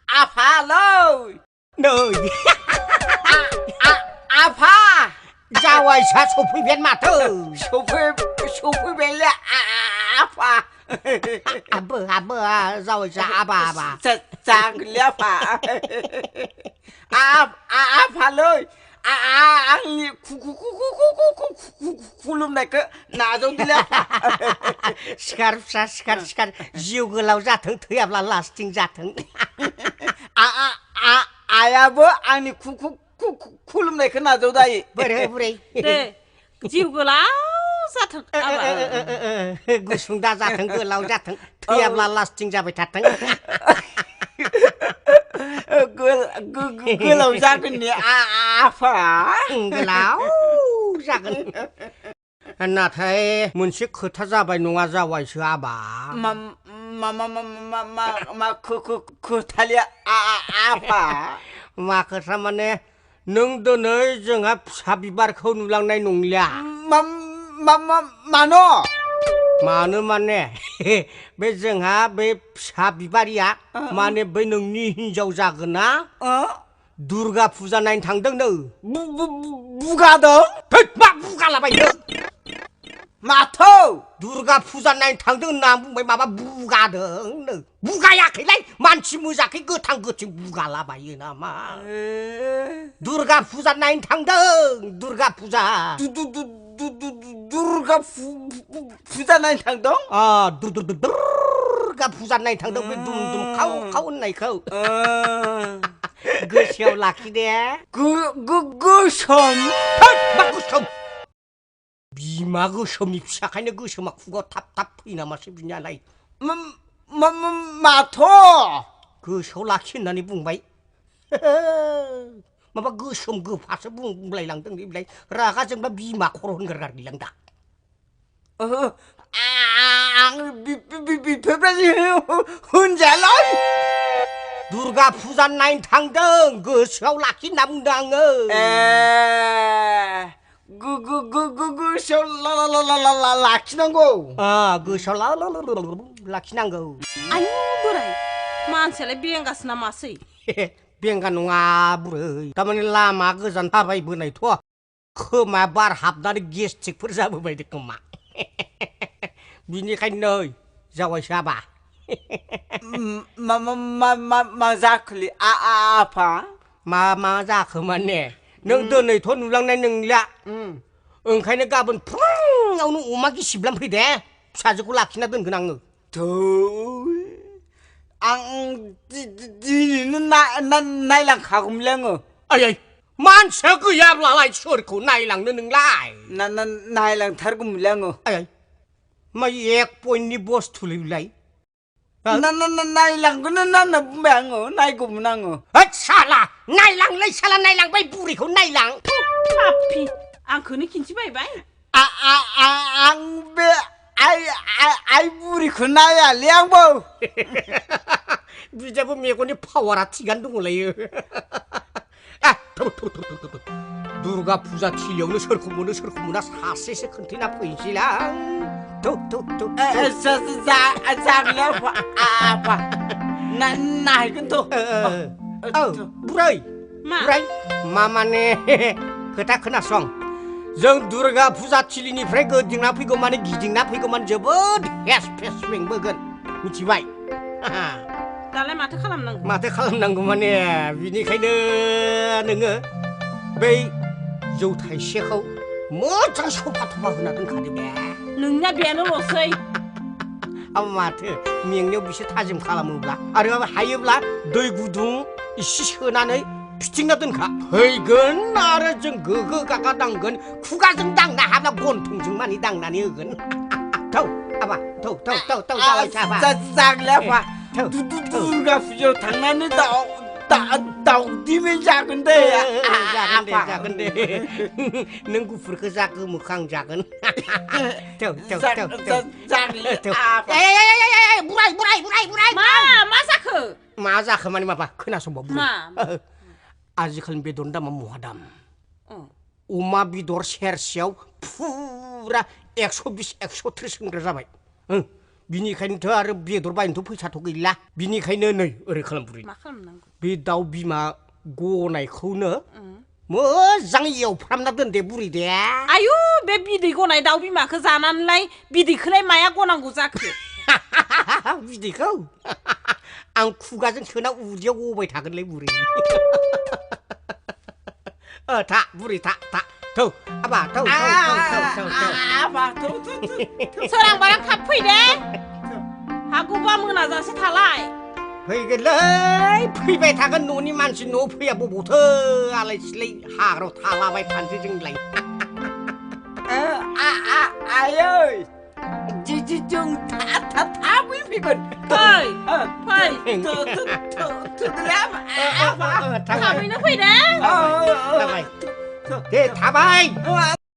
아파로 너희 아파 자와이사 소풍 변 마터 소풀 벨레 아파 아버 자와이사 아바 자글레 아파 아파로 아니 खुलुमनायखौ नाजावदोलै सिखार फिसा सिखार जिउ गोलाव जाथों थैयाब्ला लास्टिं जाथों आयाबो आंनि खुलुमनायखौ नाजावदायो बोरै दे जिउ गोलाव जाथों गुसुं दा जाथों गोलाव जाथों थैयाब्ला लास्टिं जाबाय थाथों गोलाव जागोन ने आफा गोलाव जागोन नाथाय मोनसे खोथा जाबाय नङा जावायसो आबा मा खोथाले आफा मा खोथा माने नों दिनै जोंहा फिसा बिबारखौ नुलांनाय नंलिया मानो माने बे जोंहा बे फिसा बिबारिया माने बै नोंनि हिनजाव जागोन ना दुर्गा फुजा नायनो थांदों नो बुगादों मा बुगालाबायदों माथो दुर्गा फुजा नायनो थांदों होनना बुंबाय माबा बुगादों नो बुगायाखैलाय मानसि मोजाखै गोथां गोथां बुगालाबायो नामा दुर्गा फुजा नायनो थांदों दुर्गा फुजा दुर्गा फुजा नायनो थांदों दुर्गा फुजा नायनो थांदों बे दुम खाव होननायखौ गोसोआव लाखि दे गोसोम मा गोसोम बिमा गोसोमनि फिसाखायनो गोसोमा खुगायाव थाब फैयो नामासो बिनियालाय माथो गोसोआव लाखि होननानै बुंबाय माबा गोसोम गोफासो बुंलायलांदों बेलाय रागा जोंबा बिमा खर' होनगारगार गैलां दा आं बेफोरबायदि होनजायालै दुर्गा फुजा नायनो थांदों गोसोआव लाखि होनना बुंदों आङो गोसोआव लाखिनांगौ गोसोआव लाखिनांगौ आयु बोराय मानसियालाय बेंगासो नामासै बेंगा नङा बुरै थारमाने लामा गोजान थाबायबोनायथ' खोमा बार हाबनानै गेस्ट्रिकफोर जाबोबायदों खोमा बिनिखायनो नै जावायसो आबा मा जाखोलै आफा मा जाखो माने नों दिनैथ' नुलांनाय नंलिया ओंखायनो गाबोन फुङावनो अमा गिसिबलां फैदे फिसाजोखौ लाखिना दोनगोन आङो आं दिनैनो नायलांखागौमोनलै आङो आयै मानसिया गैयाब्लालाय सोरखौ नायलांनो नोंलाय नायलांथारगौमोनलै आङो आयै मा एक पइन्टनि बस्थुलैलाय नायलांगोन होनना बुंबाय आङो नायगौमोन आङो साला नायलांलाय साला नायलांबाय बुरिखौ नायलां पापि आंखौनो खिन्थिबायबाय आं बे आइ बुरिखौ नायालै आंबो बिदाबो मेगननि पावारा थिगानो दङलायो दुर्गा फुजा थिलियावनो सोरखौ मोना सासेसो खोन्थैना फैनोसैलां जागोन आफा नायगोनथ' बुरै मा माने खोथा खोनासं जों दुर्गा फुजा थिलिनिफ्राय गिदिंना फैगौमान जोबोद हेस मेंबोगोन मिथिबाय दालाय माथो खालामनांगौ माने बिनिखायनो नोङो बै जौ थाइसेखौ मोजां सफा होना दोनखादो बे नोंना बेनोल'सै माथो मेंनायाव बिसोर थाजिम खालामोब्ला आरो हायोब्ला दै गुदुं इसे सोनानै फिथिंना दोनखा फैगोन आरो जों गोगो गागा दांगोन खुगाजों दांनो हाब्ला गन्थंजों मानि दांनानै होगोन जागोन आफा दुर्गा फुजायाव थांनानै दाउदिमै जागोन दे जागोन दे नों गुफुरखौ जा गोमोखौ आं जागोन बुराय मा जाखो माने माबा खोनासंबाव आजिखालि बेदरनि दामा महा दाम अमा बेदर सेरसेयाव फुरा 120 130 होनग्रा जाबाय बिनिखायनो थ' आरो बेदर बायनोथ' फैसाथ' गैला बिनिखायनो नै ओरै खालाम बुरै मा खालामनांगौ बे दाउ बिमा गनायखौनो मोजां एवफ्रामना दोन दे बुरै दे आयु बे बिदै गनाय दाउ बिमाखौ जानानैलाय बिदैखौलाय माया गनांगौ जाखो बिदैखौ आं खुगाजों सोना उदैयाव गबाय थागोनलै बुरै था बुरै था थौ आबा थौ सोरां बारां थाब फै दे हागौबा मोनाजासे थालाय फैगोनलै फैबाय थागोन न'नि मानसि न'आव फैया बबावथो आलाय सिलाय हाग्रायाव थालाबाय थानोसै जोंलाय आयै जों थाबै फैगोन थाबैनो फै दे दे थाबाय